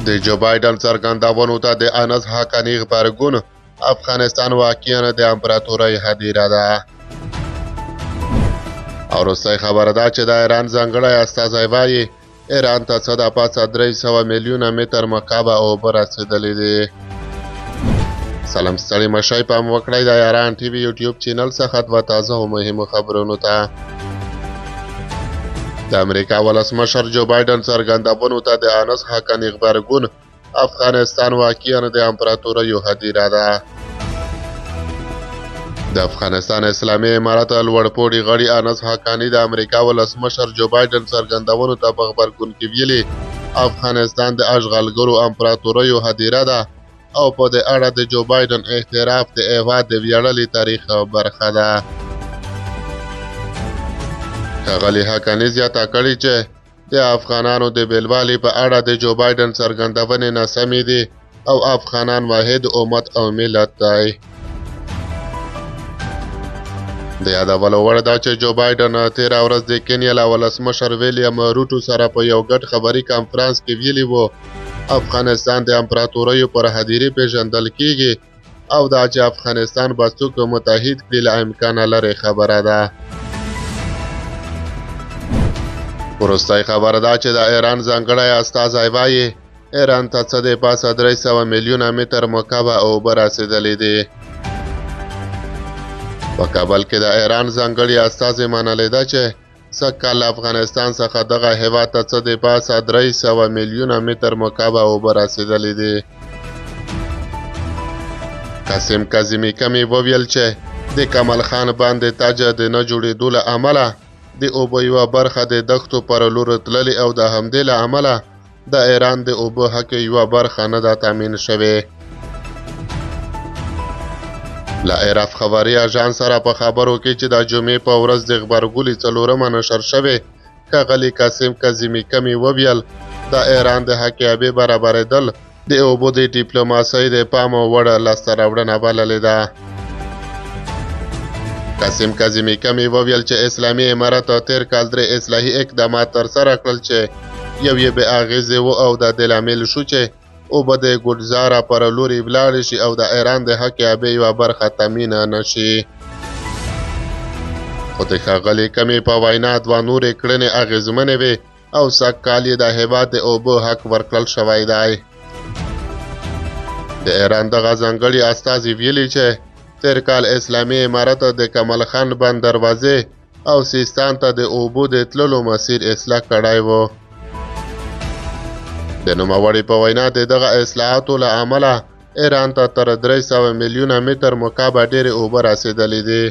د جو بایډن څرګندونو ته د انس حقاني غبرګون، افغانستان واقعا د امپراتورۍ هدیره ده. او وروستۍ خبره دا چې د ایران ځانګړی استازی وایي ایران ته څه د پاسه 300 میلیونه متر مکعبه اوبه رسېدلې دي. سلام، ستړي مشئ، پام وکړئ د ایران ټي وي یوټیوب چینل څخه دوه تازه او مهمو خبرونو ته. د امریکا ولسمشر جو بایډن څرګندونو ته د انس حقاني غبرګون، افغانستان واقعا د امپراتوریو هدیره ده. د افغانستان اسلامي امارت لوړپوړي غړي انس حقاني د امریکا ولسمشر جو بایډن څرګندونو ته په غبرګون کې ویلي، افغانستان د اشغالګرو امپراتوریو هدیره ده او په دې اړه د جو بایډن اعتراف د هېواد د ویاړلي تاریخ برخه ده. ښاغلي حقاني زیاته کړې چې د افغانانو د بېلوالي په اړه د جو بایډن څرګندونې ناسمې دي او افغانان واحد امت او ملت دی. د یادولو وړ ده چې جو بایډن تېره ورځ د کینیا له ولسمشر ویلیم روټو سره په یو ګډ خبري کانفرانس کې ویلي وو، افغانستان د امپراتوریو پر هدیرې پېژندل کیږي او دا چې افغانستان به څوک متحد کړي له امکانه لرې خبره ده. وروستۍ خبره دا چې د ایران ځانګړی استازی وایي ایران ته څه د پاسه 300 میلیونه متر مکعبه اوبه رسېدلې دي. په کابل کې د ایران ځانګړي استازي منلې ده چې سږ کال له افغانستان څخه دغه هېواد ته څه د پاسه 300 میلیونه متر مکعبه اوبه رسېدلې دي. قاسم کاظمي کمي وویل چې د کمال خان بند د تاج د نه جوړېدو له امله د اوبو یوه برخه د دښتو پر لور تللې او د همدې له امله د ایران د اوبو حق یوه برخه نه ده تامین شوې. له ایراف خبري اژانس سره په خبرو کې چې د جمعې په ورځ د غبرګولي 4مه نشر شوې، ښاغلي قاسم کاظمي کمي وویل د ایران د حق آبي برابرېدل د اوبو د ډیپلوماسۍ د پام وړ لاسته راوړنه بللې ده. قاسم کاظمي کمي وویل چې اسلامي امارت تېر کال 3 اصلاحي اقدامات ترسره کړل چې یو یې بې اغېزې و او د دې لامل شو چې اوبه د ګلزاره پر لوري ولاړې شي او د ایران د حق آبي یوه برخه تامینه نه شي. خو د ښاغلي کمي په وینا دوه نورې کړنې اغېزمنې وې او سږ کال یې د هېواد د اوبو حق ورکړل شوی دی. د ایران دغه ځانګړي استازي ویلي چې تېر کال اسلامي امارت د کمال خان بند دروازې او سیستان ته د اوبو د تللو مسیر اصلاح کړی و. د نوموړي په وینا د دغه اصلاحاتو له امله ایران ته تر 300 میلیونه متر مکعبه ډېرې اوبه رسېدلې دي.